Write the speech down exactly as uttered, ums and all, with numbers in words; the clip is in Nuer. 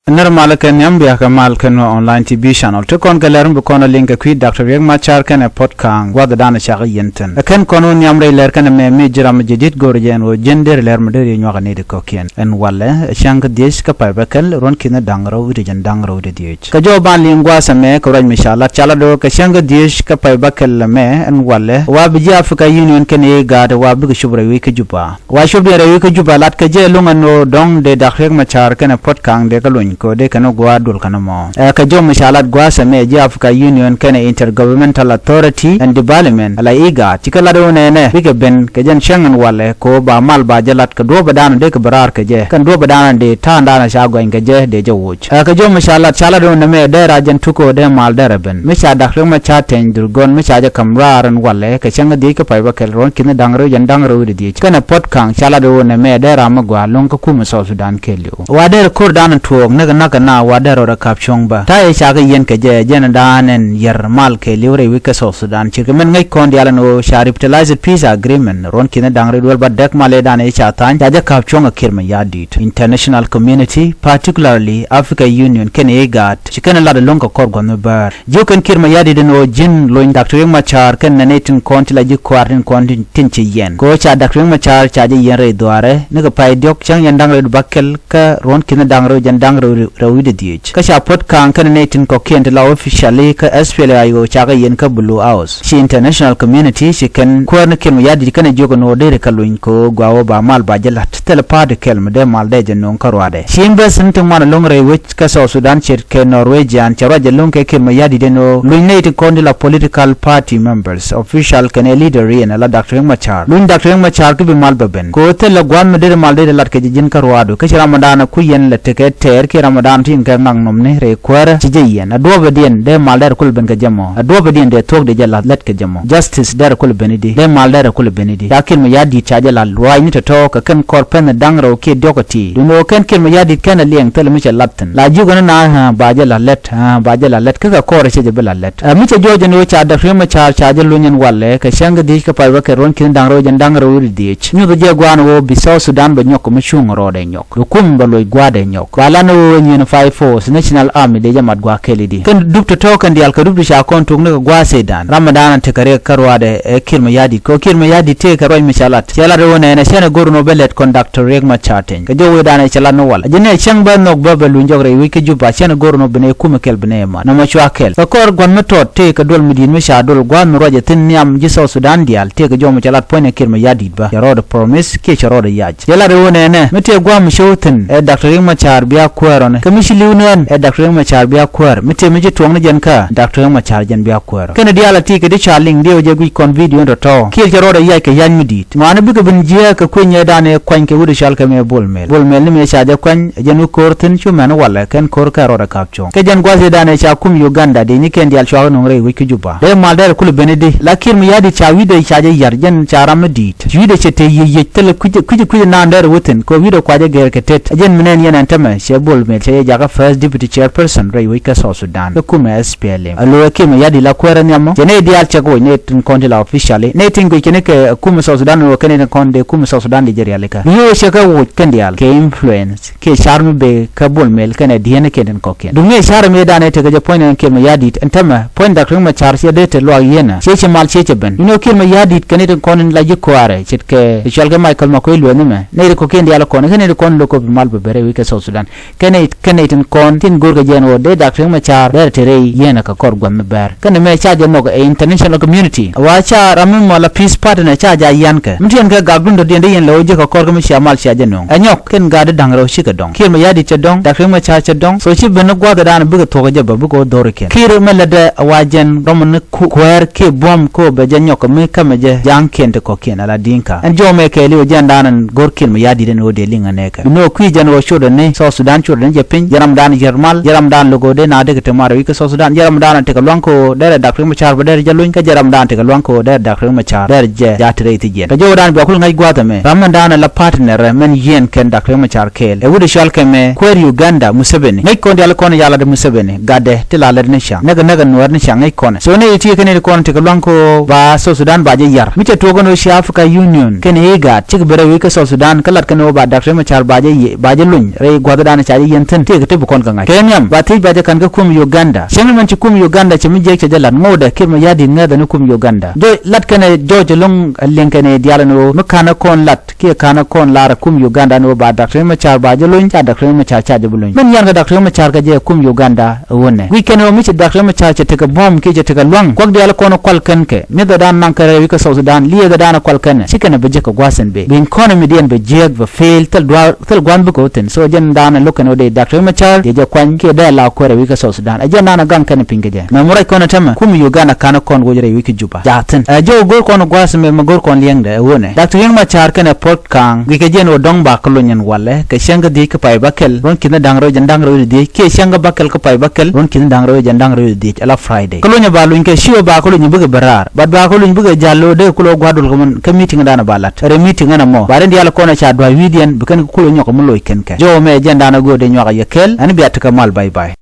Nɛr malä kɛ nhiam, bia kɛ mal kɛn wä online T V channel. Ti kɔn kɛ lɛr mi bi kɔn a liŋ kɛ kui̱ Doctor Riek Machar kɛnɛ Puot Kang gua̱th dan cakɛ yɛn thin. Ɛ kɛn kɔn wä nhiam rɛy lɛr kɛnɛ mɛ mi ji̱ ram mi jɛ di̱t go̱o̱r jɛ ɛn ɣöö ji̱n deri lɛr mi deri nyuak a ni di kɔ̱kiɛn. Ɛn walɛ ɛ cäŋ kä dhiec kä pay bä kɛl ruɔ̱n ki̱n da̱ŋ rɛw wi̱cdɛ jɛn da̱ŋ rɛw wi̱cdɛ dhiec. Kɛ jɔw ban liŋ gua̱a̱th ɛmɛ kɛ ruac mi ca lat ca lat ɣöö kɛ cäŋ kä dhiec kä pay bä kɛl ɛmɛ ɛn walɛ wa bi ji̱ Africa Union kɛnɛ IGAD wa bikɛ cop rɛy wi̱c kä Juba. Wa cop diɛn rɛy wi̱c kä Juba lat kɛ jɛ lo̱ŋ ɛn ɣöö dɔ̱ŋ dee Doctor Riek Machar kɛnɛ Puot Kang dee kä luny kɛ ɣöö dee kɛn gua̱a̱r duɔl kɛn ɛmɔ. Ɛ kɛ jɔw mi ca lat gua̱a̱th ɛmɛ ji̱ Africa Union kɛnɛ Intergovernmental Authority and Development ala IGAD ci kɛ lat ɣöö nɛnɛ bikɛ ben kɛ jɛn cäŋ ɛn walɛ kɛ ɣöö ba mal ba jɛ lat kɛ duɔ̱ɔ̱p ɛ da̱a̱n dee kɛ bi raar kɛ jɛ kɛn duɔ̱ɔ̱p ɛ da̱a̱n dee ta̱a̱ da̱a̱n ca gɔny kɛ jɛ dee jɛ woc. Ɛ kɛ jɔw mi ca lat ca lat ɣöö nɛmɛ dee ra jɛn tuk ɣöö dee mal dee rɛ ben mi ca Doctor Riek Machar Teny Dhurgon mi ca jɛ ka̱m raar ɛn walɛ kɛ cäŋ kä dhiec kä pay bä kɛl ruɔ̱n ki̱n da̱ŋ rɛw jɛn da̱ŋ rɛw wi̱cdɛ dhiec kɛnɛ Puot Kang ca lat ɣöö nɛmɛ dee ram mi gɔaa lo̱ŋ kä kumɛ South Sudan kɛɛliw. Wa dee rɛ ko̱r dan tuɔɔk näk näk kɛ na wa dee rɔ rɛ ka̱p cuɔ̱ŋ bä ta̱yɛ ca kɛ yɛn kɛ jɛ jɛn dan ɛn yɛr mal kɛɛliw rɛy wi̱c kä South Sudan. Cirkɛ mɛn ŋäc kɔn diaal ɛn ɣöö ca Revitalized Peace Agreement ruɔ̱n ki̱n da̱ŋ rɛw duel bä däk mal ëë dan ëë ca tha̱a̱ny ca jɛ ka̱p cuɔ̱ŋ ɛ Kiir Mayardit. International community, particularly Africa Union kɛnɛ IGAD, ci kɛn lat ɛ lo̱ŋ kɛ kɔr gua̱n mi bäär. Jiök kɛn Kiir Mayardit ɛn ɣöö ji̱n lony Doctor Riek Machar kɛn nɛn itin kɔn ti la ji̱ kuaar tin kɔn tin ci yɛn. Kɛ ɣöö ca Doctor Riek Machar ca jɛ yɛn rɛy dhuaarɛ ni kɛ pay diɔ̱k cäŋ yɛn da̱ŋ rɛw di bäkɛl kä ruɔ̱n ki̱n da̱ŋ rɛw jɛn da̱ŋ rɛw rɛw wi̱cdɛ dhiec. Kä ca Puot Kang kɛn nɛn itin kɔ̱kiɛn ti la officially kä SPLA-IO ca kɛ yɛn kä Blue House. Ci international community ci kɛn kuäär ni Kiir Mayardit kɛn ɛ jiök ɛn ɣöö deri kɛ lony kɛ ɣöö gɔaa ɣöö ba mal ba jɛ la̱t. Thilɛ party kɛl mi dee mal dee jɛ no̱o̱ŋ kä ruaadɛ. Ci embassy ni ti ŋuan ɛlɔ̱ŋ rɛy wec kä South Sudan ce̱tkɛ Norwegian cɛ ruac ɛlɔ̱ŋ kɛ Kiir Mayardit ɛn ɣöö luny nɛy ti kɔn di la political party members, official kɛnɛ leader yɛn ala Doctor Riek Machar. Luny Doctor Riek Machar kä bi mal bɛ ben. Kɛ ɣöö thilɛ gua̱a̱th mi deri mal deri lat kɛ jɛ ji̱n kä ruaadu. Kä ci Ramadan ku yɛn lɛ tekɛ tɛɛr kiɛ Ramadan tin kɛ ŋaknɔmni rɛy kuäärä ci jɛ yɛn. Ɛ duɔ̱ɔ̱pɛ diɛn dee mal dee rɛ kulɛ ben kɛ jɛ mɔ. Ɛ duɔ̱ɔ̱pɛ diɛn dee thuɔ̱k dee jɛ la̱th lät kɛ jɛ mɔ. Justice dee rɛ kulɛ ben i̱di. Dee mal dee rɛ kulɛ ben i̱di. Ca Kiir Mayardit ca jɛ la̱th ruaacni tɔ̱tɔ̱ kɛ kɛn kɔr pɛn da̱ŋ rɛw kiɛ diɔ̱k ɛ ti. Duundɛ ɣöö kɛn Kiir Mayardit kɛn ɛ liɛŋ thilɛ mi cɛ la̱th thi̱n. La jiök ɛn na, ɛ, ba jɛ la̱th lät, ɛ, ba jɛ la̱th lät. Kä kɛ kɔr ɛ cɛ jɛ bi la̱th lät. Ɛ, mi cɛ jɔɔc ɛn ɣöö ca Doctor Riek Machar ca jɛ luny ɛn walɛ kɛ cäŋ kä dhiec kä pay bä kɛl ruɔ̱n ki̱n da̱ŋ rɛw jɛn da̱ŋ rɛw wi̱cdɛ dhiec. Nyuth jɛ gua̱a̱n ɣöö bi South Sudan bɛ nyɔk kɛ mi cuŋ rɔɔdɛ nyɔk. Bi kum bɛ loc gua̱a̱dɛ nyɔk. Ba lan ɣöö Unified Force, National Army dee jɛ mat gua̱a̱ kɛl i̱di. Kɛn dup tɔ̱tɔ̱ kɛn diaal kɛ dup ti ca kɔn tuk ni kɛ gua̱a̱ Seidan. Ramadan tekɛ riɛk kä ruaadɛ ɛ Kiir Mayardit. Kɛ ɣöö Kiir Mayardit tëëkɛ ruac mi ca lat. Cɛ lat ɣöö nɛnɛ cɛn ɛ go̱r nɔ bɛ lɛt kɔn Doctor Riek Machar Teny. Kɛ jɔw wecdan ɛ cɛ lat ni wal. Ɛ jɛn ɛ cäŋ bä nhɔk bä bɛ luny jɔk rɛy wec kä Juba cɛn ɛ go̱r nɔ bi nɛ kumɛ kɛl bi nɛ ɛ mat. Nɔmɔ cua kɛl. Kɛ kɔr gua̱n mi tɔt tëëkɛ duɔl mi di̱i̱t mi ca dol gua̱a̱th mi ruac ɛ thi̱n nhiam ji̱ South Sudan diaal tëëkɛ jɔw mi ca lat puɔ̱nydɛ Kiir Mayardit bä. Cɛ rɔɔdɛ promise kiɛ cɛ rɔɔdɛ yac. Cɛ lat ɣöö nɛnɛ mi tëë gua̱a̱m mi cio̱w thi̱n ɛ Doctor Riek Machar bia kuäär ɔni. Kɛ mi ci li̱w ni ɣän ɛ Doctor Riek Machar bia kuäär. Mi tëë mi ci tuɔ̱ŋ ni jɛn kä Doctor Riek Machar jɛn bia kuäär ɔ. Kɛnɛ diaal a ti kɛ di ca liŋ diɛw jɛ guic kɔn video in tɔ̱tɔ̱. Kiɛ cɛ rɔɔdɛ yac kɛ ya̱ny mi di̱i̱t. Ŋɔaani bikɛ ben jiääk kɛ kui̱ nyɛɛdan ëë kuany kɛ wut ɛ cɔal kɛ mɛ Bol Mel. Bol Mel ni mëë ca jɛ kuany ɛ jɛn wä ko̱r thi̱n cu mɛn wä walɛ kɛn ko̱r kɛ rɔɔdɛ ka̱p cuɔ̱ŋ. Kɛ jɛn gua̱th ëëdan ëë ca kum Uganda dee ni kɛn diaal cuakɛ nöŋ rɛy wec kä Juba. Dee mal dɛr kulɛ ben i̱di. La Kiir Mayardit ca wi̱cdɛ ca jɛ yar jɛn ca ram mi di̱i̱t. Wi̱cdɛ cɛ te yiec yiec thilɛ kui̱c kui̱c kui̱c naan dɛr wä thi̱n kɛ wi̱cdɛ kua jɛ gɛɛr kɛ tet. Ɛ jɛn mi nɛn yɛn ɛn tämɛ cɛ Bol Mel cɛ yɛ jakä first deputy chairperson rɛy wec kä South Sudan. Kä kumɛ S P L M. A lo̱ ɛ Kiir Mayardit la kuäärä nhiamɔ. Cɛ nɛy diaal cɛ kɛ woc nɛy tin kɔn ti la officially. Nɛy tin guic kɛ ni kɛ kumɛ South Sudan wä kɛ nɛy tin kɔn dee kumɛ South Sudan di jɛ rialikä. Bi yo̱o̱ cɛ kɛ woc kɛn diaal kɛ influence. Kiɛ car mi bee kä Bol Mel kɛnɛ dieen kɛn tin kɔ̱kiɛn. Duŋ ni car mi dan ɛ tekɛ jɛ puɔ̱ny ɛn Kiir Mayardit ɛn tämɛ puɔ̱ny Doctor Riek Machar ciɛ dee te luaak yieenä ciɛ ci mal ciɛ cɛ ben. Inɔ Kiir Mayardit kɛn itin kɔn in la ji̱ kuaarɛ ce̱tkɛ cɔal kɛ Michael Makuei Lueth ni mɛ. Nɛy ti kɔ̱kiɛn diaal kɔn kɛn itin kɔn lo̱k kɛ bi mal bɛ bɛrɛ wi̱i̱ kɛ South Sudan. Kɛn itin kɛn itin kɔn tin go̱o̱r kɛ jɛn ɣöö dee Doctor Riek Machar dee te rɛy yieenä kɛ kɔr gua̱n mi bɛr. Kɛn mɛ ca jɛ nhɔk ɛ international community. Wa ca ram mi mɔ la peace partner ca ja yian kɛ. Mi tiɛn kɛ gak dun dɔ̱diɛn dee yɛn lɛ wä ji̱ kɛ kɔr kä mi cia mal cia jɛ nöŋ. Ɛ nyɔk kɛn gaat di da̱ŋ rɛw cikɛ dɔ̱ŋ. Kiir Mayardit cɛ dɔ̱ŋ. Doctor Riek Machar cɛ dɔ̱ŋ. So ci ben ni gua̱th dan bikɛ thuɔ̱k jɛ bä bikɛ wä dho̱r kɛn. Kiir mɛ lɛ dɛ a wa jɛn rɔm ni ku-, kuäär kiɛ buɔ̱m ko bɛ jɛ nyɔk mi kämɛ jɛ ja̱ŋ kiɛn ti kɔ̱kiɛn ala Dinka. Ɛn jɔmɛ kɛɛli wä jɛn dan ɛn go̱r Kiir Mayardit ɛn wä dee liŋ ɛ nɛɛkɛ. Bi ni wä kui̱ jɛn wä cot ɛn ni South Sudan cot ɛn jɛ piny. Jɛ ram dan yɛr mal. Jɛ ram dan lo̱k wä dee na dee kɛ te mar wi̱i̱ kä South Sudan. Jɛ ram dan ɛn tekɛ luaŋ ko dee rɛ Doctor Riek Machar bä dee rɛ jɛ luny. Kä jɛ ram dan tekɛ luaŋ ko dee rɛ Doctor Riek Machar dee rɛ jɛ ja̱ te rɛy thi jiɛn. Kɛ jɔw dan bia kul ŋa̱c gua̱a̱th ɛmɛ. Ram mɛn dan ɛ la partner ɛ mɛn yiɛn kɛn Doctor Riek Machar kɛɛl. Ɛ wut ɛ cɔal kɛ mɛ kuäär Uganda Museveni. Ŋäc kɔn diaal kɔn ya lat Museveni. Gatdɛ ti la lɛt ni ca. Näk näk nuɛɛr ni ca ŋäc kɔn. So ni ti kɛn ti kɔn ti kɛ luaŋ ko ba South Sudan ba jɛ yar. Mi cɛ tuɔk kɛn wä ci Africa Union kɛn IGAD. Cik bɛ rɛ wi̱i̱ kä South Sudan kä lat kɛn wä ba Doctor Riek Machar ba jɛ yɛ, ba jɛ luny. Rɛy gua̱th dan ca jɛ yɛ Thi̱n tiek ti bi kɔn kɛ ŋa̱c kɛ nhiam ba thiec ba jɛ ka̱n kä kum Uganda. Cäŋ mɛn ci kum Uganda ci mi jiɛk cɛ jɛ lat ŋo̱o̱dɛ kiɛ mi ya̱di̱t ŋäthɛ ni kum Uganda. Jɔc lat kɛnɛ jɔc ɛlɔ̱ŋ liɛŋ kɛnɛ diaal ni ɣöö mi ka̱n ɛ kɔn lat kiɛ ka̱n ɛ kɔn lar ɛ kum Uganda ni ɣöö ba Doctor Riek Machar ba jɛ lony ca Doctor Riek Machar ca jɛ bi lony. Mɛn yan kɛ Doctor Riek Machar kɛ jɛ kum Uganda ɛ ɣöö nɛ guic kɛnɛ ɣöö mi ci Doctor Riek Machar cɛ tekɛ buɔ̱m kiɛ cɛ tekɛ lua̱ŋ kuak diaal kɔn ɛ kual kɛn kɛ mi̱thɛ daan naŋ kɛ rɛy wi̱c kɛ South Sudan liɛɛthɛ daan ɛ kual kɛnɛ ci kɛnɛ bi jek kɛ gua̱a̱th ɛn bee bi economy diɛn bi jiääk bi fail thil dua̱a̱r thil gua̱n bikɛ wä thi̱n. So jɛn daanɛ lo̱k kɛn wä dee Doctor Riek Machar yɛ jɛ kuany kiɛ dee la kuɛɛrɛ wi̱i̱ kä South Sudan. Ɛ jɛn daanɛ gaŋ kɛn piny kɛ jɛ mɛ mi ruac kɔn ɛ tämɛ kum Uganda ka̱n kɔn woc rɛy wi̱i̱ kä Juba. Ca thi̱n ɛ jɛ wä go̱r kɔn gua̱a̱th mɛ mɛ go̱r kɔn liɛŋdɛ ɛ wunɛ Doctor Riek Machar kɛnɛ Puot Kaŋ guic kɛ jɛn wä dɔ̱ŋ ba kä lony ɛn walɛ kɛ cäŋ kä dhiec kä pay bäkɛl ruɔ̱n ki̱n da̱ŋ rɛw jɛn da̱ŋ rɛw dhiec kiɛ cäŋ kä bäkɛl kä pay bäkɛl ruɔ̱n ki̱n da̱ŋ rɛw jɛn da̱ŋ rɛw dhiec ala Friday. Kä lony ɛ ba lony kɛ ci wä ba kä lony bikɛ bɛ raar bat ba kä lony bikɛ ja̱l lo̱o̱ dee kulɛ wä gua̱a̱r dul kɛ mɛn kä meeting daanɛ ba lat rɛy meeting ɛn ɛmɔ ba rin diaal kɔn ɛ ca dua̱c wi̱i̱diɛn bi kɛn kɛ kulɛ nyɔk mi loc kɛn kɛ jɔw mɛ jɛn daanɛ go̱o̱r dee nyuak a yɛ kɛl ɛn bia tekɛ mal bay bay.